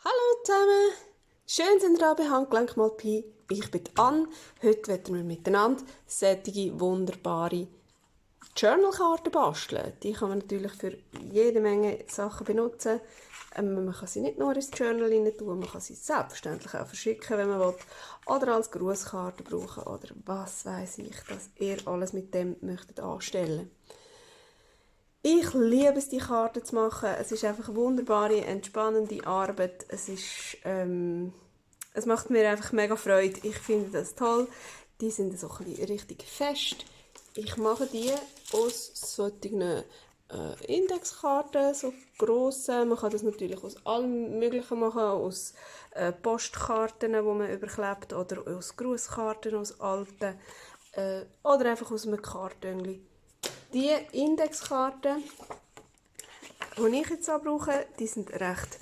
Hallo zusammen! Schön sind ihr da bei Handgelenk mal Pi. Ich bin Anne. Heute werden wir miteinander solche wunderbare Journalkarten basteln. Die kann man natürlich für jede Menge Sachen benutzen. Man kann sie nicht nur ins Journal rein tun, man kann sie selbstverständlich auch verschicken, wenn man will. Oder als Grußkarte brauchen oder was weiß ich, dass ihr alles mit dem möchtet anstellen. Ich liebe es, die Karten zu machen. Es ist einfach eine wunderbare, entspannende Arbeit. Es macht mir einfach mega Freude. Ich finde das toll. Die sind so ein bisschen richtig fest. Ich mache die aus solchen Indexkarten, so grossen. Man kann das natürlich aus allem Möglichen machen, aus Postkarten, die man überklebt, oder aus Grußkarten, aus alten, oder einfach aus einem Karton. Die Indexkarten, die ich jetzt brauche, die sind recht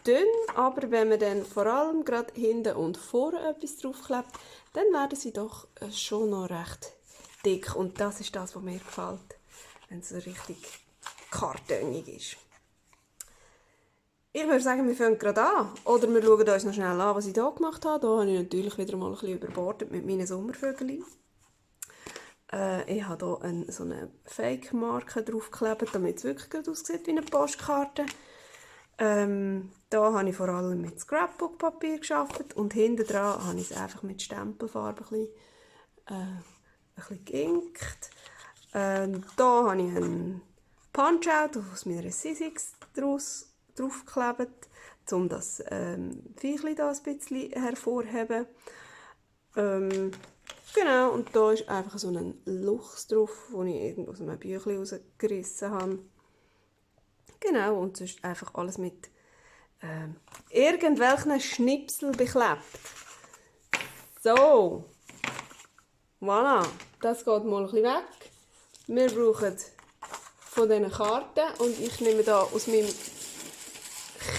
dünn, aber wenn man dann vor allem gerade hinten und vorne etwas draufklebt, dann werden sie doch schon noch recht dick. Und das ist das, was mir gefällt, wenn es so richtig kartönig ist. Ich würde sagen, wir fangen gerade an. Oder wir schauen uns noch schnell an, was ich hier gemacht habe. Hier habe ich natürlich wieder mal ein bisschen überbordet mit meinen Sommervögeln. Ich habe hier so eine Fake-Marke draufgeklebt, damit es wirklich aussieht wie eine Postkarte. Da habe ich vor allem mit Scrapbook-Papier gearbeitet und hinten dran habe ich es einfach mit Stempelfarbe ein bisschen geinkt. Da habe ich einen Punch-Out aus meiner Sizzix draufgeklebt, um das Viechli da ein bisschen hervorzuheben. Genau, und da ist einfach so ein Luchs drauf, den ich irgendwo aus einem Büchlein rausgerissen habe. Genau, und sonst einfach alles mit irgendwelchen Schnipsel beklebt. So, voilà, das geht mal ein bisschen weg. Wir brauchen von diesen Karten und ich nehme da aus meinem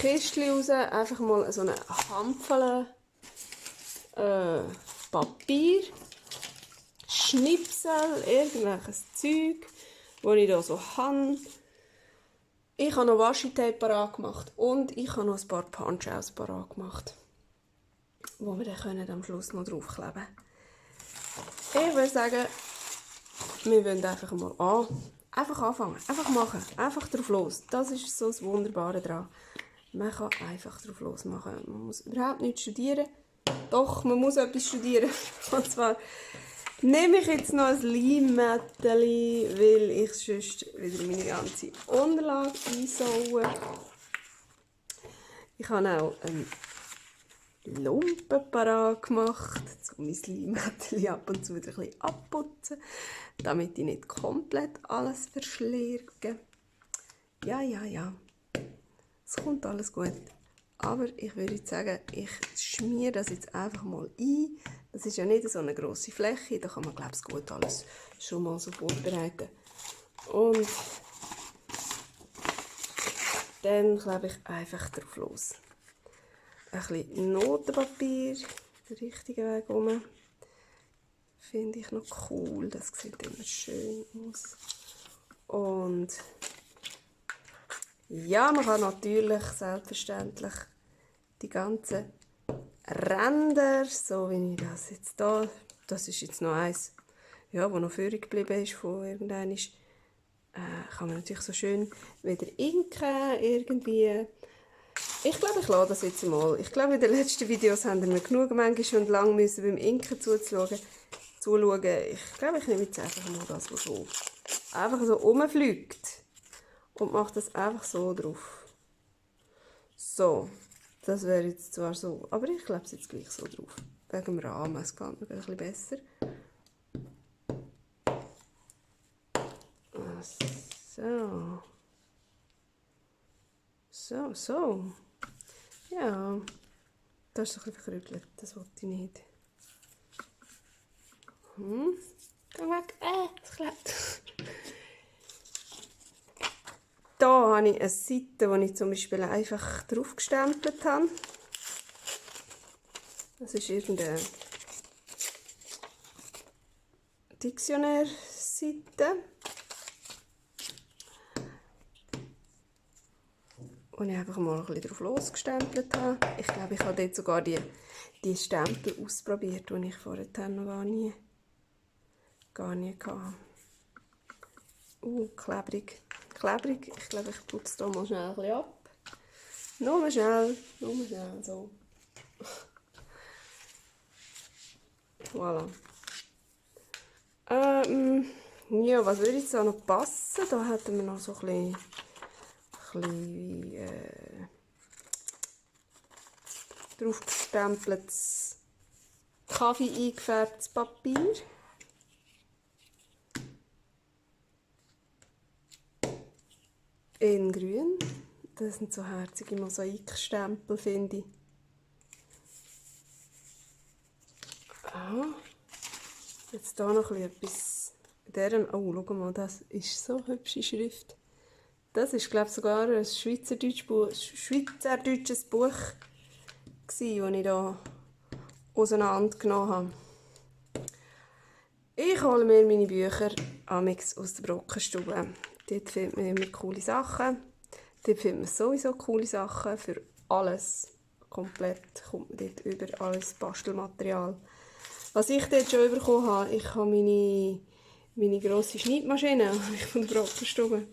Kistchen raus einfach mal so eine Handvoll Papier, Schnipsel, irgendwelches Zeug, das ich hier so habe. Ich habe noch Washi-Tape parat gemacht und ich habe noch ein paar Punch-Outs parat gemacht, die wir dann am Schluss noch draufkleben können. Ich würde sagen, wir wollen einfach mal einfach anfangen, einfach machen, einfach drauf los. Das ist so das Wunderbare daran. Man kann einfach drauf los machen. Man muss überhaupt nicht studieren. Doch, man muss etwas studieren. Und zwar nehme ich jetzt noch ein Limmätteli, weil ich sonst wieder meine ganze Unterlage einsaue. Ich habe auch einen Lumpen parat gemacht, um mein Limmätteli ab und zu wieder ein bisschen abputzen, damit ich nicht komplett alles verschlirge. Ja, es kommt alles gut. Aber ich würde jetzt sagen, ich schmiere das jetzt einfach mal ein. Das ist ja nicht so eine grosse Fläche, da kann man, glaube ich, gut alles schon mal so vorbereiten. Und dann klebe ich einfach drauf los. Ein bisschen Notenpapier, den richtigen Weg rum. Finde ich noch cool, das sieht immer schön aus. Und ja, man kann natürlich selbstverständlich die ganzen Ränder, so wie ich das jetzt da, das ist jetzt noch eins, ja, wo noch übrig geblieben ist von irgendeinem, kann man natürlich so schön wieder inken, irgendwie. Ich glaube, ich lasse das jetzt mal. Ich glaube, in den letzten Videos haben wir genug manchmal und lang müssen beim Inken zuschauen. Ich glaube, ich nehme jetzt einfach mal das, was so einfach so rumfliegt und mache das einfach so drauf. So, das wäre jetzt zwar so, aber ich klebe es jetzt gleich so drauf. Wegen dem Rahmen, es geht mir ein bisschen besser. So. Ja, das ist ein bisschen verkrügelt, das wollte ich nicht. Geh weg, es klebt. Da habe ich eine Seite, die ich zum Beispiel einfach drauf gestempelt habe. Das ist irgendeine Diktionärseite. wo ich einfach mal ein bisschen drauf losgestempelt habe. Ich glaube, ich habe dort sogar die Stempel ausprobiert, die ich vorher noch gar nie hatte. Klebrig. Klebrig. Ich glaube, ich putze hier mal schnell ein bisschen ab. Nur schnell, so. Voilà. Ja, was würde jetzt da noch passen? Da hätten wir noch so ein bisschen draufgestempeltes Kaffee eingefärbtes Papier. In grün. Das sind so herzige Mosaikstempel, finde ich. Ah. Jetzt hier noch etwas. Oh, schau mal, das ist so eine hübsche Schrift. Das ist, glaube ich, sogar ein schweizerdeutsches Buch, das ich hier auseinandergenommen habe. Ich hole mir meine Bücher amigs aus der Brockenstube. Dort findet man immer coole Sachen. Dort findet man sowieso coole Sachen für alles. Komplett kommt man dort über alles Bastelmaterial. Was ich dort schon bekommen habe, ich habe meine grosse Schneidmaschine von der Brockenstube.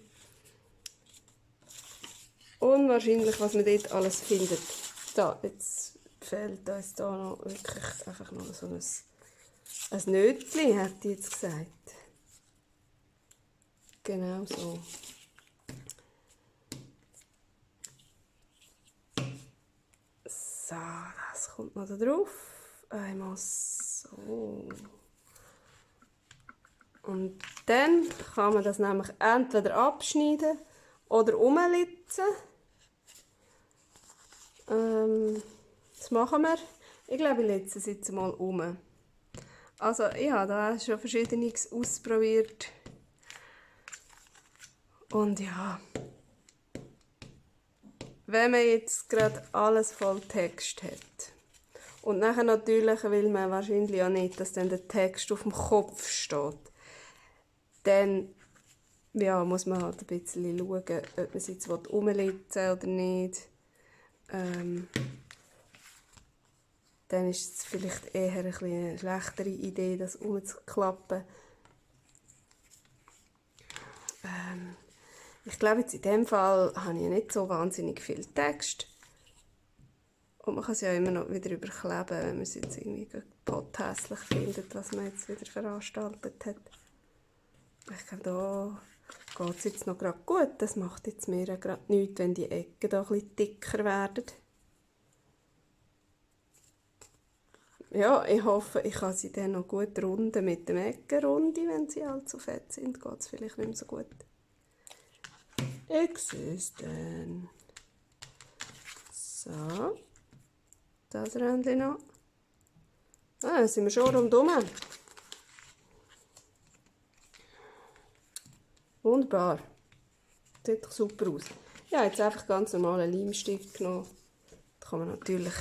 Unwahrscheinlich, was man dort alles findet. Da, jetzt fehlt uns da noch wirklich einfach noch so ein Nötchen, hat die jetzt gesagt. Genau so. So, das kommt noch da drauf. Einmal so. Und dann kann man das nämlich entweder abschneiden oder umlitzen. Das machen wir. Ich glaube, ich litze es jetzt mal um. Also, ich habe da schon Verschiedenes ausprobiert. Und ja, wenn man jetzt gerade alles voll Text hat und nachher natürlich will man wahrscheinlich auch nicht, dass dann der Text auf dem Kopf steht, dann ja, muss man halt ein bisschen schauen, ob man es jetzt umlitzen oder nicht. Dann ist es vielleicht eher eine schlechtere Idee, das umzuklappen. Ich glaube, jetzt in diesem Fall habe ich nicht so wahnsinnig viel Text. Und man kann es ja immer noch wieder überkleben, wenn man es jetzt irgendwie pothässlich findet, was man jetzt wieder veranstaltet hat. Ich glaube, da geht es jetzt noch gerade gut. Das macht jetzt mir ja gerade nichts, wenn die Ecken da ein bisschen dicker werden. Ja, ich hoffe, ich kann sie dann noch gut runden mit dem Eckenrunde. Wenn sie allzu fett sind, geht es vielleicht nicht mehr so gut. Ich sehe es dann. So. Das Rändchen noch. Ah, dann sind wir schon rundherum. Wunderbar. Sieht doch super aus. Ja, jetzt einfach ganz normalen Leimstift genommen. Da kann man natürlich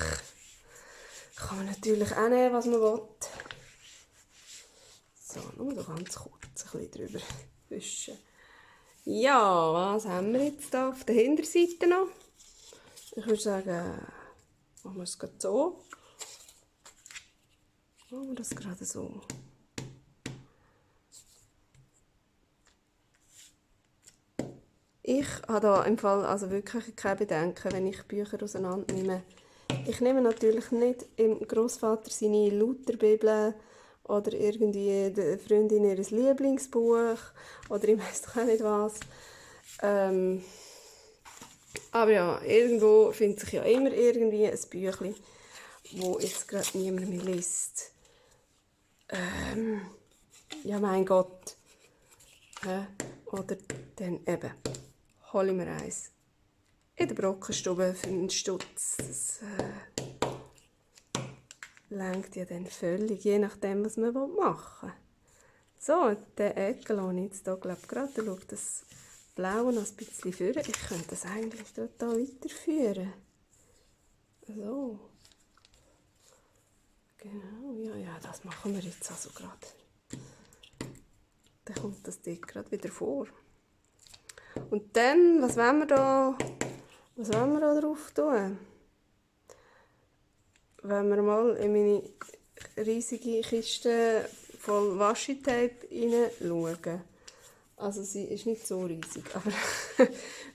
auch nehmen, was man will. So, nur noch ganz kurz ein bisschen drüber wischen. Ja, was haben wir jetzt da auf der Hinterseite noch? Ich würde sagen, machen wir es gerade so. Machen wir das gerade so. Ich habe da im Fall also wirklich keine Bedenken, wenn ich Bücher auseinandernehme. Ich nehme natürlich nicht im Großvater seine Lutherbibel oder irgendwie der Freundin ihr Lieblingsbuch oder ich weiss doch auch nicht was. Aber ja, irgendwo findet sich ja immer irgendwie ein Büchlein, wo jetzt gerade niemand mehr liest. Ja, mein Gott. Oder dann eben, hole ich mir eins in der Brockenstube für einen Stutz. Das reicht ja dann völlig, je nachdem, was man machen will. So, den Ecke lasse ich jetzt hier, glaube ich, gerade. Da schaut das Blaue noch ein bisschen vor. Ich könnte das eigentlich hier weiterführen. So. Genau, ja, das machen wir jetzt also gerade. Dann kommt das Ding gerade wieder vor. Und dann, was wollen wir da? Was wollen wir da drauf tun? Wenn wir mal in meine riesige Kiste voll Washi-Tape hineinschauen. Also sie ist nicht so riesig, aber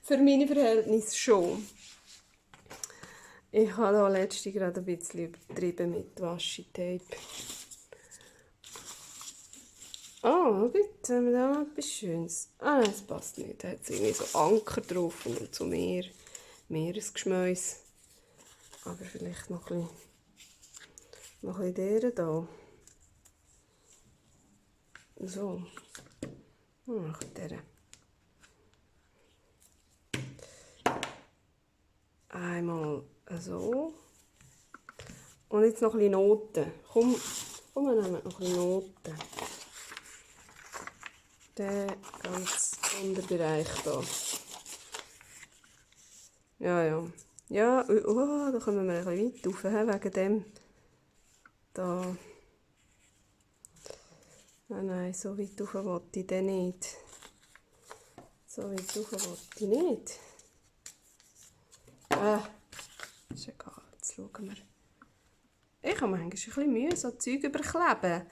für meine Verhältnisse schon. Ich habe da letztens gerade ein bisschen übertrieben mit Washi-Tape. Ah, gut, haben wir da noch etwas Schönes. Ah nein, das passt nicht. Da hat es irgendwie so Anker drauf und so Meeresgeschmäus. Aber vielleicht noch ein bisschen der da. So. Noch der. Einmal so. Und jetzt noch ein bisschen Noten. Komm, wir nehmen noch ein bisschen Noten. Der ganz Unterbereich da. Ja. Ja, da kommen wir ein bisschen weit rauf, wegen dem. Da. Nein, so weit rauf wollte ich den nicht. So weit rauf wollte ich nicht. Ist egal, jetzt schauen wir. Ich habe manchmal ein bisschen Mühe, so Zeug überkleben.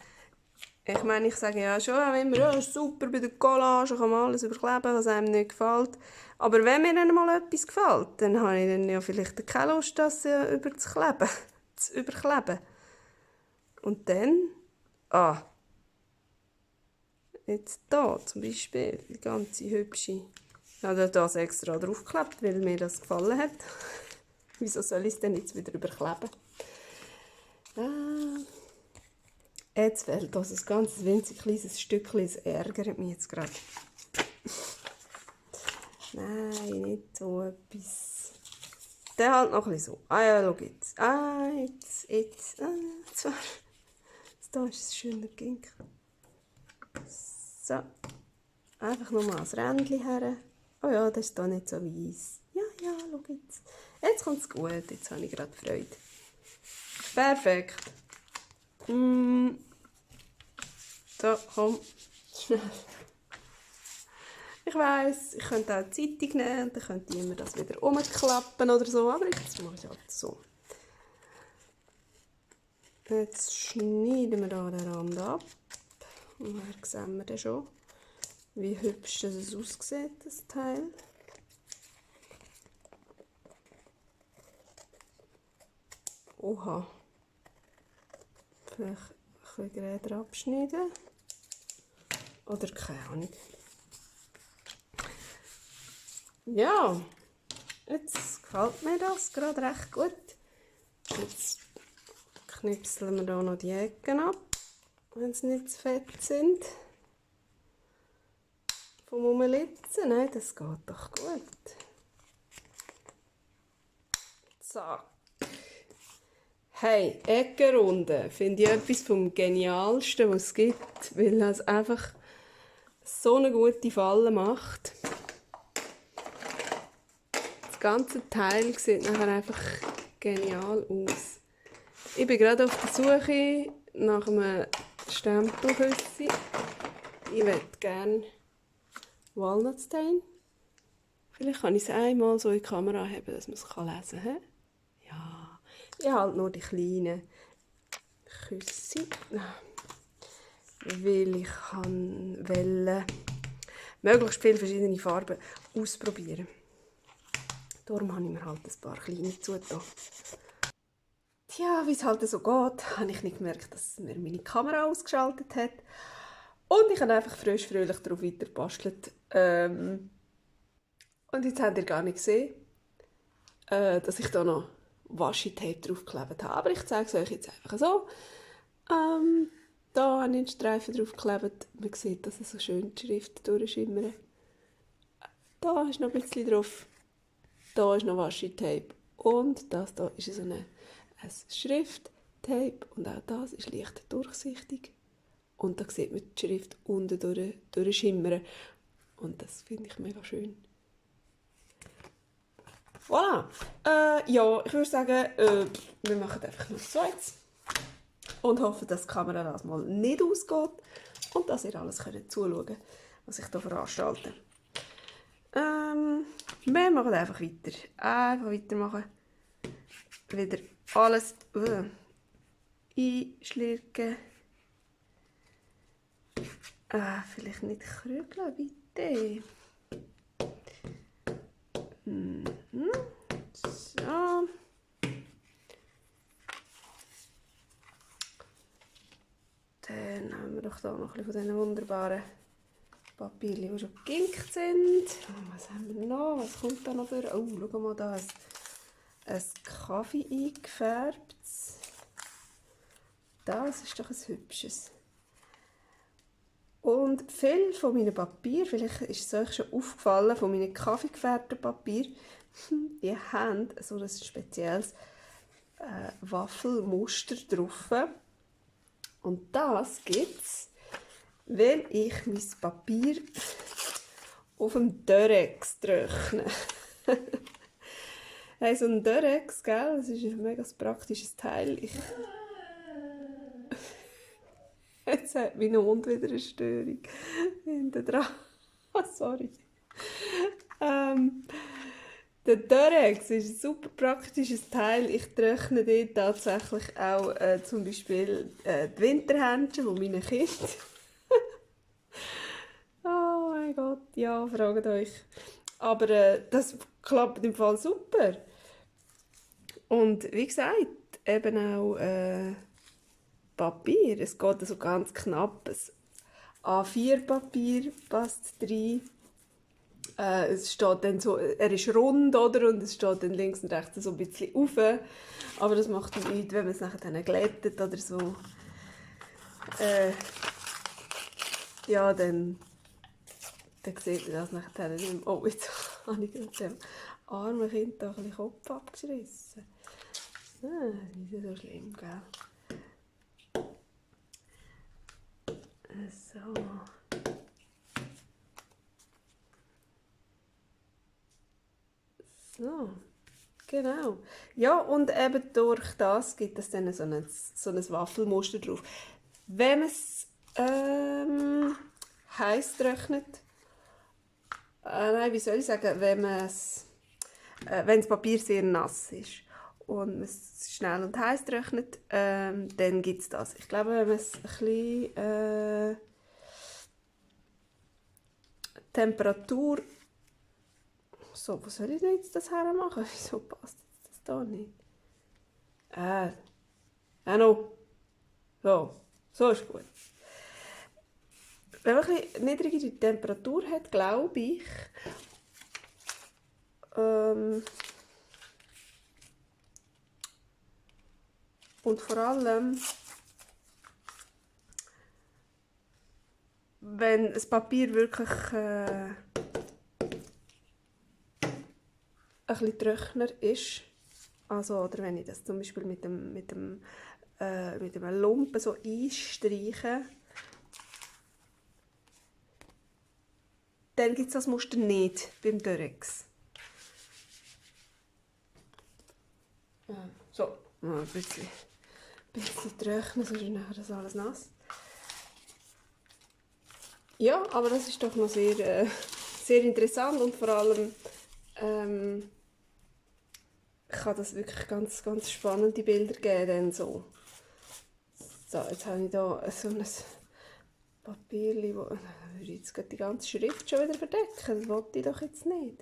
Ich meine, ich sage ja schon immer, ja, ist super bei der Collage, kann man alles überkleben, was einem nicht gefällt. Aber wenn mir dann mal etwas gefällt, dann habe ich dann ja vielleicht keine Lust, das zu überkleben. Und dann, jetzt da zum Beispiel, die ganze hübsche, ich habe das extra draufgeklebt, weil mir das gefallen hat. Wieso soll ich es denn jetzt wieder überkleben? Jetzt fehlt uns ein ganz winzig kleines Stückchen, das ärgert mich jetzt gerade. Nein, nicht so etwas. Der halt noch ein bisschen so. Ja, schau jetzt. Jetzt. Da ist es schöner Gink. So. Einfach nochmal das Rändchen her. Oh ja, das ist da nicht so weiss. Ja, schau jetzt. Jetzt kommt es gut. Jetzt habe ich gerade Freude. Perfekt. So, komm. Schnell. Ich weiss, ich könnte auch die Zeitung nehmen und dann könnte ich immer das wieder umklappen oder so, aber jetzt mache ich halt so. Jetzt schneiden wir hier den Rand ab. Und dann sehen wir dann schon, wie hübsch das aussieht, das Teil. Oha. Vielleicht ein bisschen gerade abschneiden. Oder keine Ahnung. Ja, jetzt gefällt mir das gerade recht gut. Jetzt knipseln wir hier noch die Ecken ab, wenn sie nicht zu fett sind. Vom Umlitzen, nein, das geht doch gut. Zack. Hey, Eckenrunde finde ich etwas vom Genialsten, was es gibt, weil es einfach so eine gute Falle macht. Das ganze Teil sieht nachher einfach genial aus. Ich bin gerade auf der Suche nach einem Stempelhüssi. Ich möchte gerne Walnut Stain. Vielleicht kann ich es einmal so in die Kamera haben, dass man es lesen kann. Ja, ich halt nur die kleinen Küsse. Weil ich wollte möglichst viele verschiedene Farben ausprobieren. Darum habe ich mir halt ein paar kleine zugetan. Tja, wie es halt so geht, habe ich nicht gemerkt, dass mir meine Kamera ausgeschaltet hat. Und ich habe einfach frisch fröhlich darauf weiter gebastelt. Und jetzt habt ihr gar nicht gesehen, dass ich da noch Washi-Tape draufgeklebt habe. Aber ich zeige es euch jetzt einfach so. Da habe ich einen Streifen draufgeklebt. Man sieht, dass es so schön die Schrift durchschimmert. Da ist noch ein bisschen drauf. Da ist noch Washi-Tape. Und das hier ist so ein Schrift-Tape. Und auch das ist leicht durchsichtig. Und da sieht man die Schrift unten durchschimmern. Und das finde ich mega schön. Voilà. Ja, ich würde sagen, wir machen einfach noch so jetzt. Und hoffen, dass die Kamera das mal nicht ausgeht. Und dass ihr alles könnt zuschauen könnt, was ich hier veranstalte. Wir machen einfach weiter. Einfach weitermachen. Wieder alles einschlürfen. Vielleicht nicht krügeln, bitte. So. Dann haben wir doch hier noch ein bisschen von diesen wunderbaren Papierchen, die schon geginkt sind. Was haben wir noch? Was kommt da noch für? Oh, schau mal da. Ein Kaffee eingefärbtes. Das ist doch ein hübsches. Und viel von meinem Papier, vielleicht ist es euch schon aufgefallen, von meinen Kaffee gefärbten Papier, die haben so ein spezielles Waffelmuster drauf. Und das gibt es, wenn ich mein Papier auf dem Dörrex trockne. Hey, so ein Dörrex, gell? Das ist ein mega praktisches Teil. Jetzt hat mein Hund wieder eine Störung hinten dran. Sorry. Der Dörrex ist ein super praktisches Teil. Ich trockne dort tatsächlich auch zum Beispiel die Winterhändchen von meinen Kindern. Oh mein Gott, ja, fragt euch. Aber das klappt im Fall super. Und wie gesagt, eben auch Papier. Es geht also ganz knapp. A4-Papier passt rein. Es steht dann so, er ist rund, oder? Und es steht dann links und rechts so ein bisschen rauf. Aber das macht nichts, wenn man es nachher dann glättet oder so. Ja, dann sieht man das nachher nicht mehr. Oh, jetzt habe ich gerade dem armen Kind da ein bisschen Kopf abgerissen. Das ist nicht so schlimm, gell? So. So, genau. Ja, und eben durch das gibt es dann so ein Waffelmuster drauf. Wenn man es heiß trocknet, nein, wie soll ich sagen, wenn das Papier sehr nass ist und man es schnell und heiß trocknet, dann gibt es das. Ich glaube, wenn man es ein bisschen Temperatur. So, wo soll ich denn jetzt das hermachen? Wieso passt das da nicht? No. So ist gut. Wenn man ein bisschen niedrigere Temperatur hat, glaube ich, und vor allem, wenn das Papier wirklich ein bisschen trockener ist, also, oder wenn ich das zum Beispiel mit einem Lumpen so einstreiche, dann gibt es das Muster nicht beim Dörrex. So, ein bisschen trocknen, sonst ist nachher das alles nass. Ja, aber das ist doch noch sehr, sehr interessant und vor allem kann das wirklich ganz, ganz spannende Bilder geben. So, jetzt habe ich hier so ein Papier, wo würde ich jetzt gerade die ganze Schrift schon wieder verdecken. Das wollte ich doch jetzt nicht.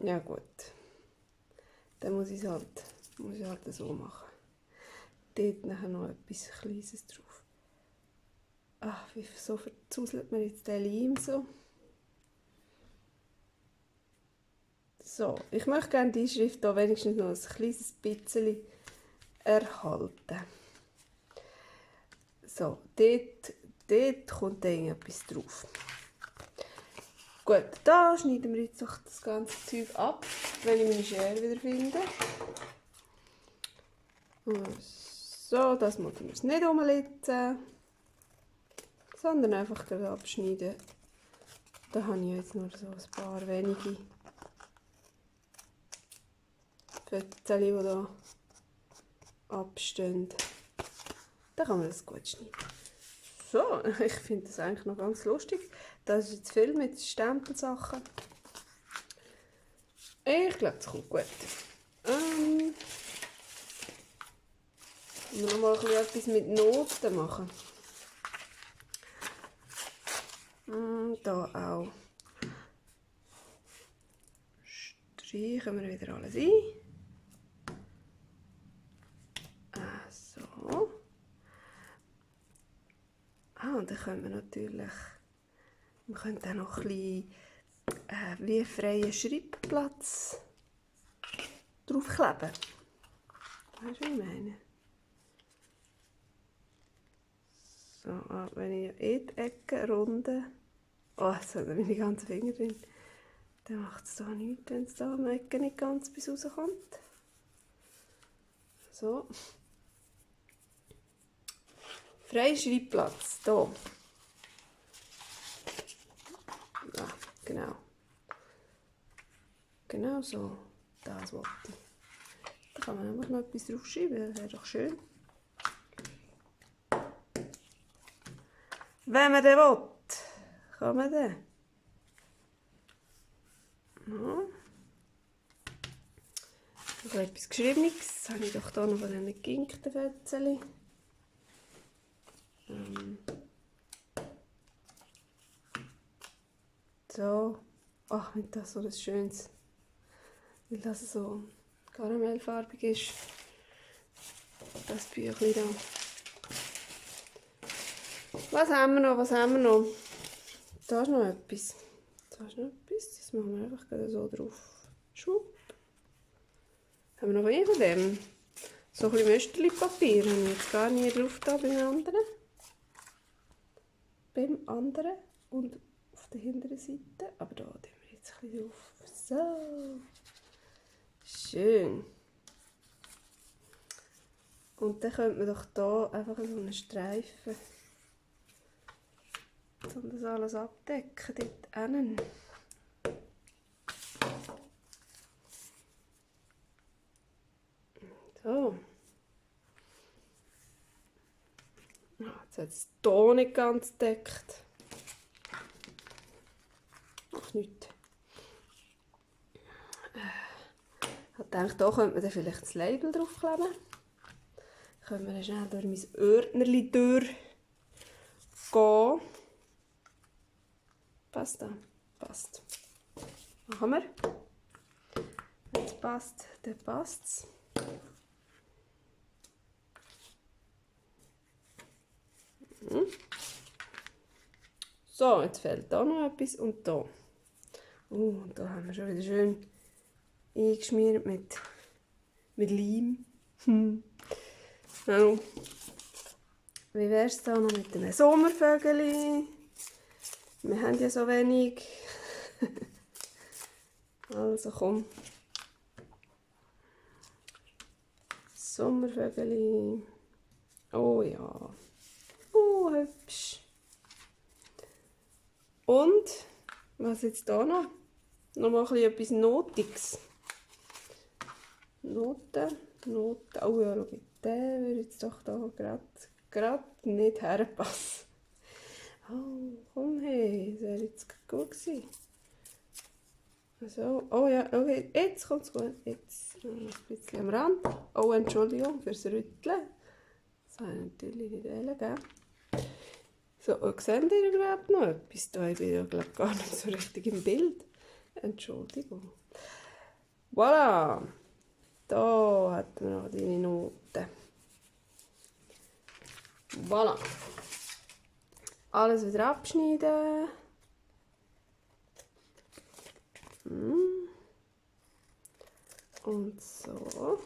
Ja gut, dann muss ich es halt so machen. Dort nachher noch etwas Kleines drauf. Ach, wieso verzuselt man jetzt den Leim so? So, ich möchte gerne die Schrift hier wenigstens noch ein kleines bisschen erhalten. So, dort kommt dann etwas drauf. Gut, da schneiden wir jetzt doch das ganze Zeug ab, wenn ich meine Schere wieder finde. So, das müssen wir es nicht umlitzen, sondern einfach gerade abschneiden. Da habe ich jetzt nur so ein paar wenige Fötzchen, die hier abstehen. Da kann man das gut schneiden. So, ich finde das eigentlich noch ganz lustig. Das ist jetzt viel mit Stempelsachen. Ich glaube, das kommt gut. Wir noch mal etwas mit Noten machen. Da auch. Streichen wir wieder alles ein. So. Und dann können wir natürlich, wir können auch noch ein bisschen wie freien Schreibplatz draufkleben. Weißt du, was ich meine? So, wenn ich in die Ecke runde, jetzt hat meine ganzen Finger drin, dann macht es da nichts, wenn es da am Ecke nicht ganz bis rauskommt. So. Freier Schreibplatz, hier. Ja, genau. Genau so. Das wollte ich. Da kann man einfach noch etwas draufschreiben, das wäre doch schön. Wenn man den will, kann man den. Ja. Noch etwas Geschriebenes. Das habe ich doch hier noch von diesen geginkten Fetzen. So. Ach, wenn das so ein schönes, weil das so karamellfarbig ist. Das Büchlein da. Was haben wir noch? Was haben wir noch? Da ist noch etwas. Da ist noch etwas. Das machen wir einfach gerade so drauf. Schwupp. Haben wir noch von dem? So ein bisschen Mösterli-Papier. Habe ich jetzt gar nicht drauf da beim anderen. Beim anderen. Und auf der hinteren Seite. Aber da tun wir jetzt ein bisschen drauf. So. Schön. Und dann könnte man doch hier einfach so einen Streifen, um das alles abdecken, dort hinten. So. Jetzt hat es hier nicht ganz gedeckt. Macht nichts. Ich habe gedacht, hier könnte man dann vielleicht das Label draufkleben. Können wir dann schnell durch mein Ordnerchen durchgehen. Passt das? Passt. Machen wir. Wenn es passt, dann passt es. So, jetzt fehlt da noch etwas und da. Und da haben wir schon wieder schön eingeschmiert mit Leim. Also, wie wäre es da noch mit einem Sommervögel? Wir haben ja so wenig. Also komm. Sommervögel. Oh ja. Oh, hübsch. Und, was jetzt da noch? Noch mal etwas Notiges. Noten. Oh ja, schau, der würde jetzt doch da gerade nicht herpassen. Oh, komm hey, das wäre jetzt gut gewesen. So, oh ja, okay, jetzt kommt es gut. Jetzt ein bisschen am Rand. Oh, Entschuldigung fürs Rütteln. Das habe ich natürlich nicht geben. So, seht ihr überhaupt noch etwas? Da bin ich ja, glaube gar nicht so richtig im Bild. Entschuldigung. Voilà! Da hat man noch deine Noten. Voilà! Alles wieder abschneiden. Und so.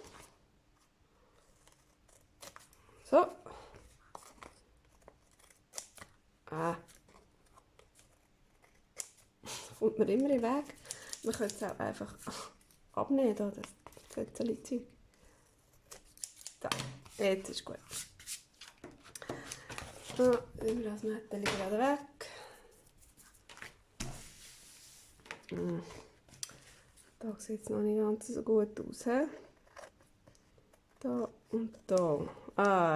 So. Das kommt mir immer im Weg. Man könnte es auch einfach abnehmen, das Fötzeli-Zeug. Da, jetzt ist gut. So, über das Mätteli gerade weg. Da sieht es noch nicht ganz so gut aus. He? Da und da.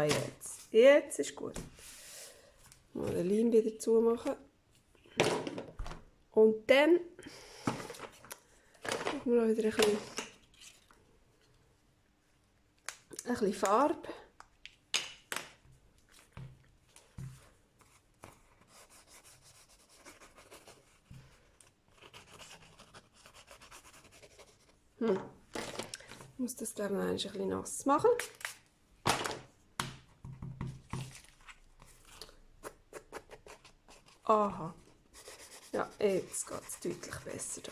Jetzt. Jetzt ist gut. Mal den Leim wieder zumachen. Und dann machen wir wieder ein bisschen Farbe. Ich muss das dann ein bisschen nass machen. Aha. Ja, jetzt geht es deutlich besser da.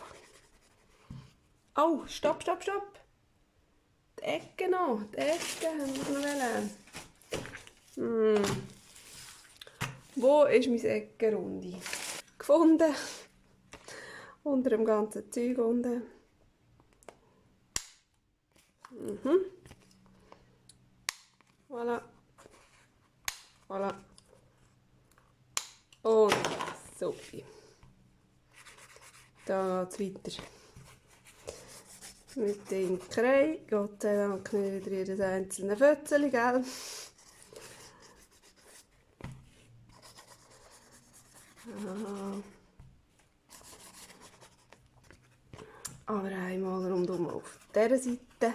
Oh, stopp, stopp, stopp. Die Ecke noch. Die Ecke haben wir noch. Wo ist meine Eckenrunde? Gefunden. Unter dem ganzen Zeug unten. Voilà. Voilà. Und so. Da geht es weiter. Mit der Imkerei. Gott sei Dank nicht wieder jedes einzelne Fötzchen, gell? Aber einmal rundum auf dieser Seite.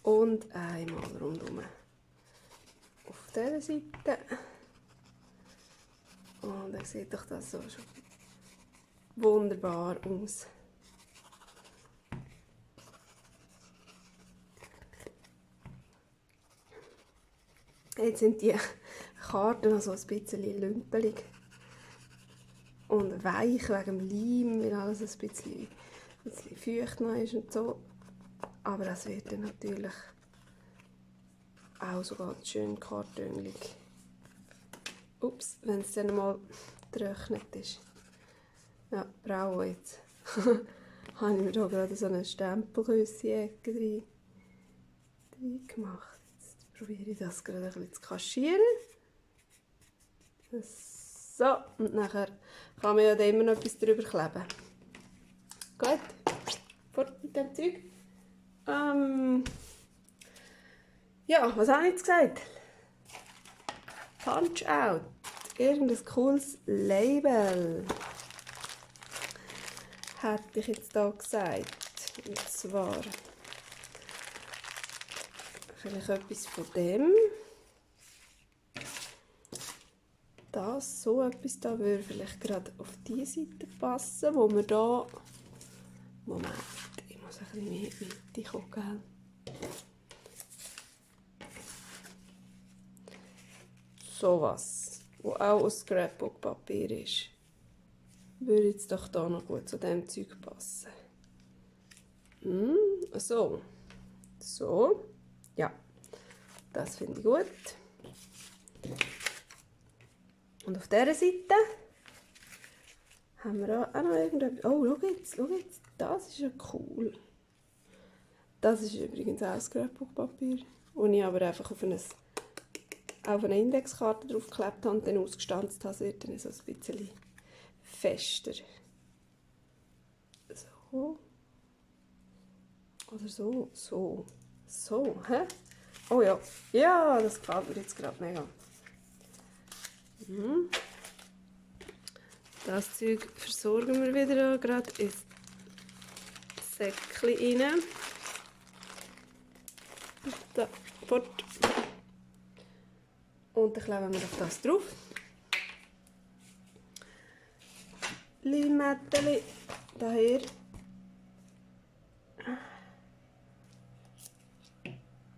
Und einmal rundum auf dieser Seite. Und dann sieht doch das so schon wunderbar aus. Jetzt sind die Karten noch so ein bisschen lümpelig und weich wegen dem Leim, weil alles ein bisschen feucht noch ist und so. Aber das wird dann natürlich auch so ganz schön kartönlig. Ups, wenn es dann mal getrocknet ist. Ja, bravo jetzt. Habe ich mir da gerade so eine Stempelküsse-Ecke rein gemacht. Jetzt probiere ich das gerade ein bisschen zu kaschieren. So, und nachher kann man ja da immer noch etwas drüber kleben. Gut, fort mit dem Zeug. Ja, was habe ich jetzt gesagt? Punch Out. Irgendein cooles Label. Hätte ich jetzt da gesagt. Und zwar vielleicht etwas von dem. Das, so etwas da würde vielleicht gerade auf die Seite passen, wo wir da... Moment, ich muss ein bisschen mehr in die Mitte kommen, gell? Sowas, wo auch aus Scrapbook-Papier ist, würde jetzt doch da noch gut zu dem Zeug passen. So. So. Ja. Das finde ich gut. Und auf dieser Seite haben wir auch noch irgendetwas. Oh, schau jetzt. Das ist ja cool. Das ist übrigens auch Scrapbook-Papier, das ich aber einfach auf eine Indexkarte draufgeklebt habe und dann ausgestanzt habe. Es wird dann so ein bisschen fester. So. Oder so. So, hä? Oh ja. Ja, das gefällt mir jetzt gerade mega. Das Zeug versorgen wir wieder gerade ins Säckchen rein. Da, fort. Und dann kleben wir auf das drauf. Limetteli daher.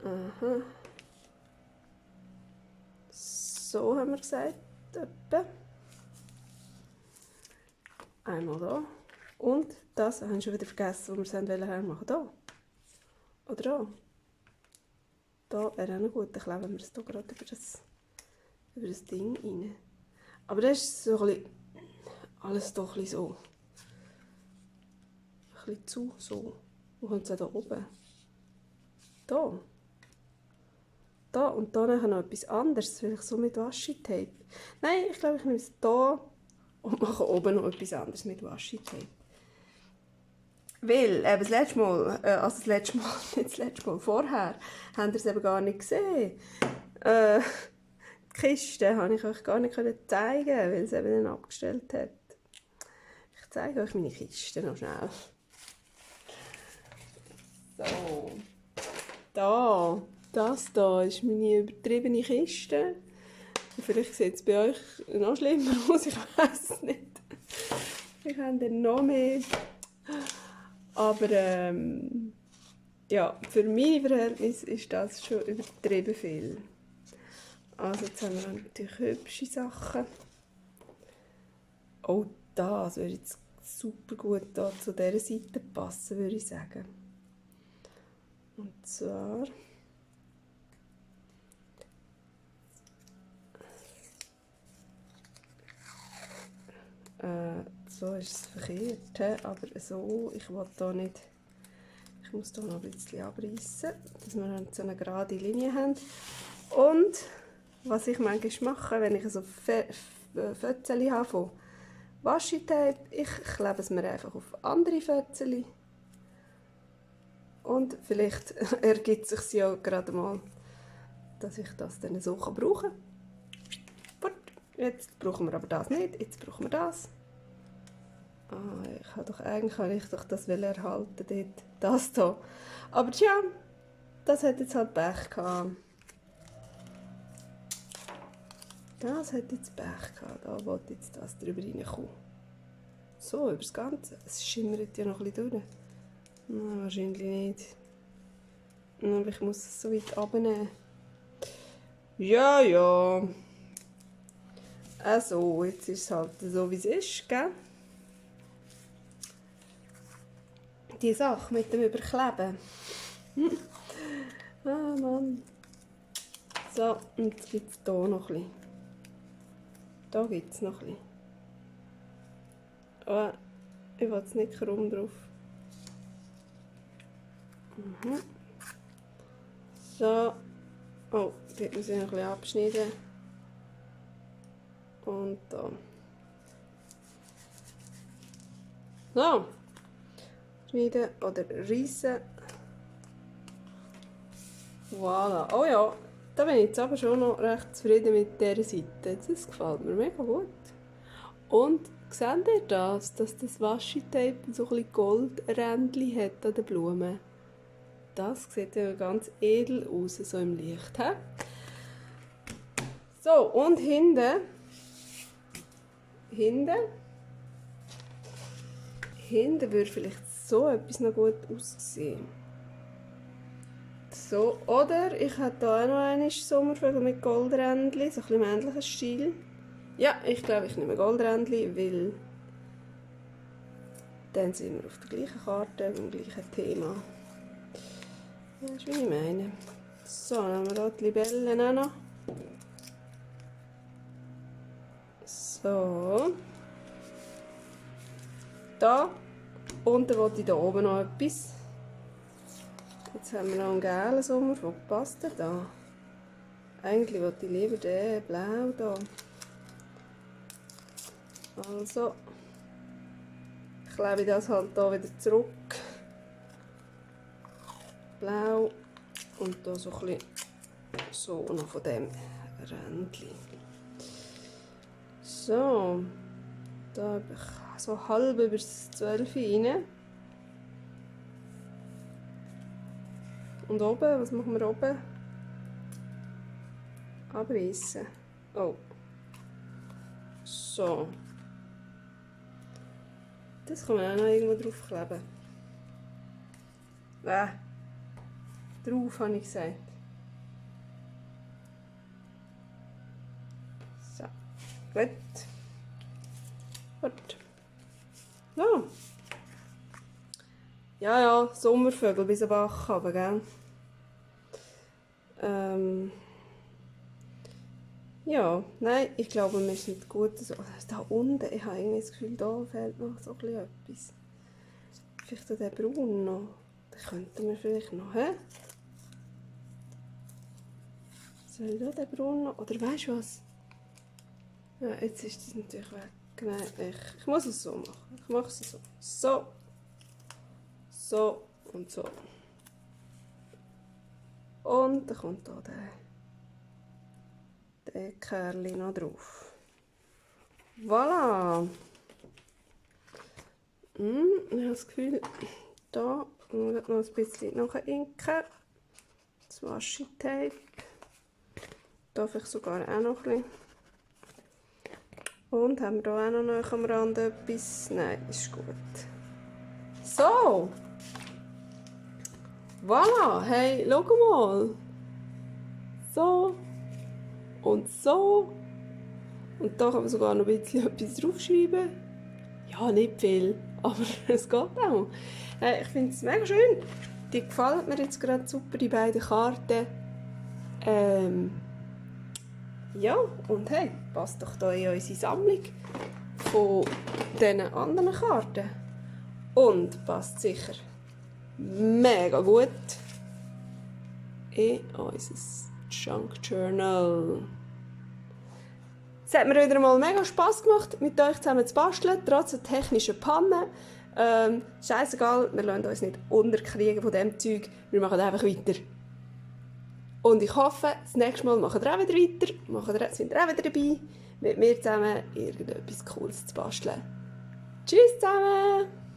Aha. So haben wir gesagt. Etwa. Einmal da. Und das haben wir schon wieder vergessen, wo wir es hermachen. Da. Oder da. Da wäre auch noch gut. Dann kleben wir es hier gerade über das Ding rein. Aber das ist so ein bisschen, alles doch ein bisschen so. Ein bisschen zu so. Wo kommt es da oben? Da. Da und da nachher noch etwas anderes. Vielleicht so mit Washi-Tape. Nein, ich glaube, ich nehme es da und mache oben noch etwas anderes mit Washi-Tape. Weil, eben das letzte Mal, also das letzte Mal, nicht das letzte Mal, vorher, habt ihr es eben gar nicht gesehen. Die Kiste konnte ich euch gar nicht zeigen, weil es eben dann abgestellt hat. Ich zeige euch meine Kiste noch schnell. So. Das da ist meine übertriebene Kiste. Vielleicht sieht es bei euch noch schlimmer aus, ich weiß es nicht. Ich habe dann noch mehr. Aber ja, für meine Verhältnisse ist das schon übertrieben viel. Also jetzt haben wir natürlich hübsche Sachen. Oh, das würde jetzt super gut da zu dieser Seite passen, würde ich sagen. Und zwar so ist es verkehrt, aber so, ich will da nicht, ich muss da noch ein bisschen abreißen, dass wir dann so eine gerade Linie haben. Und was ich manchmal mache, wenn ich so Fötzchen habe von Washi-Tape, ich klebe es mir einfach auf andere Fötzchen. Und vielleicht ergibt es sich ja gerade mal, dass ich das dann so brauchen kann. Gut, jetzt brauchen wir aber das nicht, jetzt brauchen wir das. Eigentlich habe ich doch das erhalten dort, das hier. Aber tja, das hat jetzt halt Pech gehabt. Das hat jetzt Pech gehabt, da wollte jetzt das drüber reinkommen. So, über das Ganze. Es schimmert ja noch ein bisschen durch. Nein, wahrscheinlich nicht. Aber ich muss es so weit abnehmen. Ja, ja. Also, jetzt ist es halt so, wie es ist, gell? Die Sache mit dem Überkleben. Ah, Mann. So, und jetzt gibt es hier noch ein bisschen. Da gibt es noch ein bisschen. Aber ich will es nicht krumm drauf. So. Oh, dort muss ich noch ein bisschen abschneiden. Und da. So. Schneiden oder reissen. Voilà. Oh ja, da bin ich jetzt aber schon noch recht zufrieden mit dieser Seite. Das gefällt mir mega gut. Und seht ihr das, dass das Washi-Tape so ein bisschen Goldrändchen hat an den Blumen? Das sieht ja ganz edel aus, so im Licht. He? So, und hinten würde vielleicht so etwas noch gut aussehen. So, oder ich habe hier auch noch einen Sommervögel mit Goldrändchen, so ein bisschen im ähnlichen Stil. Ja, ich glaube, ich nehme Goldrändchen, weil dann sind wir auf der gleichen Karte, beim gleichen Thema. Das ist, wie ich meine. So, dann haben wir hier die Libellen auch noch. So. Da. Und dann wollte ich da oben noch etwas. Jetzt haben wir noch einen gelben Sommer, wo passt der da? Eigentlich wollte ich lieber den blau da. Also klebe ich das halt da wieder zurück. Blau und da so ein bisschen so noch von dem Rändchen. So, da habe ich so halb über das 12 rein. Und oben, was machen wir oben? Abreißen. Oh. So. Das kann man auch noch irgendwo draufkleben. Drauf habe ich gesagt. So. Gut. Gut. So. Ja, ja, Sommervögel bis am Bach runter, gell? Ja, nein, ich glaube, wir sind gut so. Da unten, ich habe irgendwie das Gefühl, da fehlt noch so etwas. Vielleicht den Braun noch. Den könnten wir vielleicht noch, hä? Soll ich da den Braun noch? Oder weißt du was? Ja, jetzt ist das natürlich weg. Nein, ich muss es so machen. Ich mache es so. So. So und so. Und dann kommt hier der Kerli noch drauf. Voilà! Ich habe das Gefühl, da muss noch ein bisschen nachinken. Das Washi-Tape. Da vielleicht sogar auch noch ein bisschen. Und haben wir hier auch noch am Rand etwas? Nein, ist gut. So! Voilà! Hey, schau mal! So und so. Und da kann man sogar noch ein bisschen etwas draufschreiben. Ja, nicht viel, aber es geht auch. Ich finde es mega schön. Die gefallen mir jetzt gerade super, die beiden Karten. Ja, und hey, passt doch hier in unsere Sammlung von diesen anderen Karten. Und passt sicher mega gut in unser Junk Journal. Es hat mir wieder mal mega Spass gemacht, mit euch zusammen zu basteln, trotz der technischen Panne. Scheissegal, wir lassen uns nicht unterkriegen von diesem Zeug, wir machen einfach weiter. Und ich hoffe, das nächste Mal machen wir auch wieder weiter, sind ihr auch wieder dabei, mit mir zusammen irgendetwas Cooles zu basteln. Tschüss zusammen!